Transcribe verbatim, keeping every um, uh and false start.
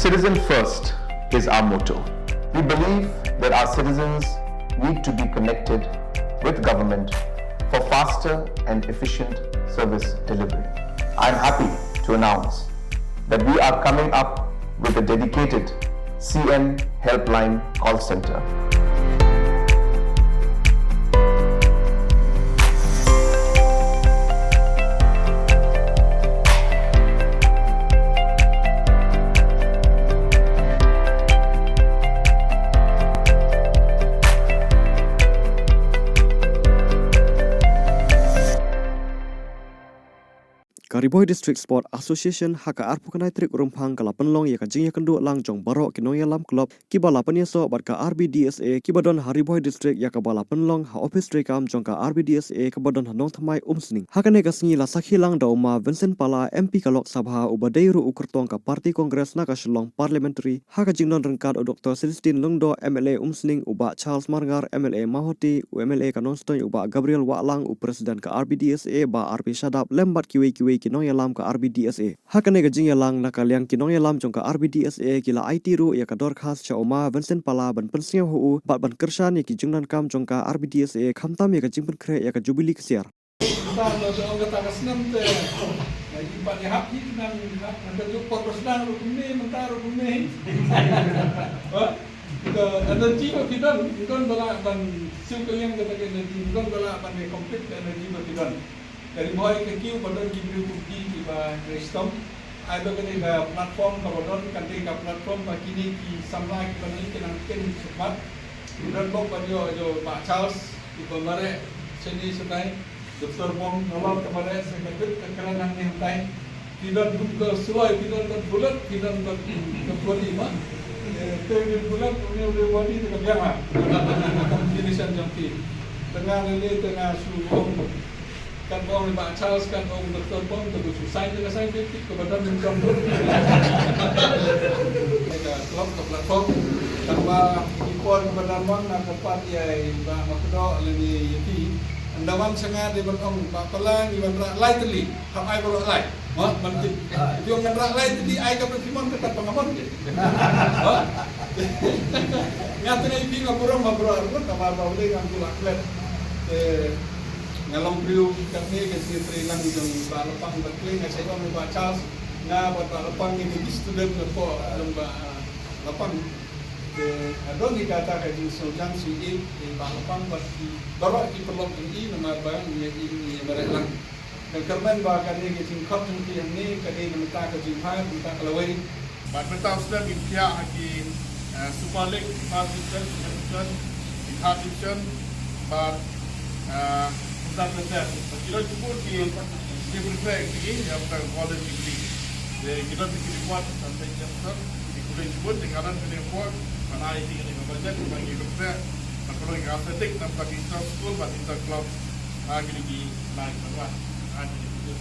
Citizen first is our motto. We believe that our citizens need to be connected with government for faster and efficient service delivery. I'm happy to announce that we are coming up with a dedicated C M Helpline call center. Ka Ri Bhoi District Sport Association ha ka arphew khyndai tarik Rymphang ka la pynlong ïa ka jingïakynduh lang jong baroh ki nongïalam club kiba la pynïasoh bad ka R B D S A kiba don ha Ri Bhoi District, ïa kaba la pynlong ha ophis treikam jong ka R B D S A kaba don ha Nongthymmai Umsning. Ha kane ka sngi la sakhi lang da u Ma Vincent Pala, M P ka Lok Sabha, uba dei ruh u kyrtong ka party Congress na ka Shillong Parliamentary, ha ka jingdon ryngkat u Doktor Celestine Lyngdoh, M L A Umsning, u Bah Charles Marngar, M L A Mawhati, u M L A ka Nongstoiñ u Bah Gabriel Wahlang, u President ka R B D S A Bah R P Shadap, lem bad kiwei kiwei ki nongïalam ka R B D S A. Ha kane ka jingïalang, na ka liang ki nongïalam jong ka R B D S A ki la aiti ruh ïa ka dorkhas sha u Ma Vincent Pala ban pynsngew ha u bad ban kyrshan ïa ki jingdonkam jong ka R B D S A, khamtam ïa ka jingpynkhreh ïa ka Jubilee ksiar. Mynta la ong kata ka snem te, la i pat i hap hi nang hap, mynta juk por ba sdang ruh kumne, mynta ruh kumne. Ba ka energy ba phi don, phi don ba lah ban siew kylliang kata ka energy, phi don ba lah ban compete ka energy ba phi don. Ka Ri Bhoi ka kiew ba don ki briew ki kiba brainstorm. Ai ba kane ka platform kaba don, kane ka platform ba kine ki samla kiba nang ki nang ken sukmat. Ki don bok ban ïoh ïoh Bah Charles kiba mareh shane shatai. Doktor Bong nalor ka mareh se ka bit ka kren hangne hangtai. Ki don bun ka suloi, ki don ka bullet, ki don ka ka body ma. Eh, te ni bullet, ni ni body te ka biang ha. Combination jong ki. Tengah lele, tengah su bong. Kan bong Bah Charles, kan bong Doktor Bong, te su sign, te ka sign, te ka badan ni kan bong. Ka club, ka platform. Kan ba ki por ka badan bong, na ka part ïa Bah Makdo, lele ïa ki. Ynda wan sha nga dei ban ong, Bah Pala, ngi wan rah lai tylli. Hap ai baroh lai. Ma, man ti. Ïoh ngan rah lai tylli ai ka phi mon ka tat pang mon. Ha? Nga tnga phi nga burom ma baroh arngut namar ba u dei ngan pula klet. Te nga long briew katne ka secretary lang jong Bah Lapang, Bah Kling, nga sa ong Bah Charles, nga bad Bah Lapang ngi dei student na pdeng Bah Lapang. Te nga don hi kata ka jingsngewjan shu ïeit ïa Bah Lapang bad ki baroh ki paralok jong i namar ba ngi ïa i ngi ïa mareh lang. Nga kyrmen ba kane ka jingkhot jong phi hangne ka dei na mynta ka jingbha, mynta ka lawei. Bad mynta u snem ngin thiah ha ki, eh, Super League, First Division, Second Division, ki Third Division, bad, eh, mynta ka snem. Bad ki don shibun ki, ki pynkreh ki, ïa mynta ka Golden Jubilee. Te ki don ki reward, mynta ki don ki pynkreh shibun, te ka don ki reward, bad ai ki kane ka budget, bad ki pynkreh, bad ka don ki athletic, na mynta ki inter school, bad inter club. Ah, kine ki lai ki ban wan. Ah, kine ki.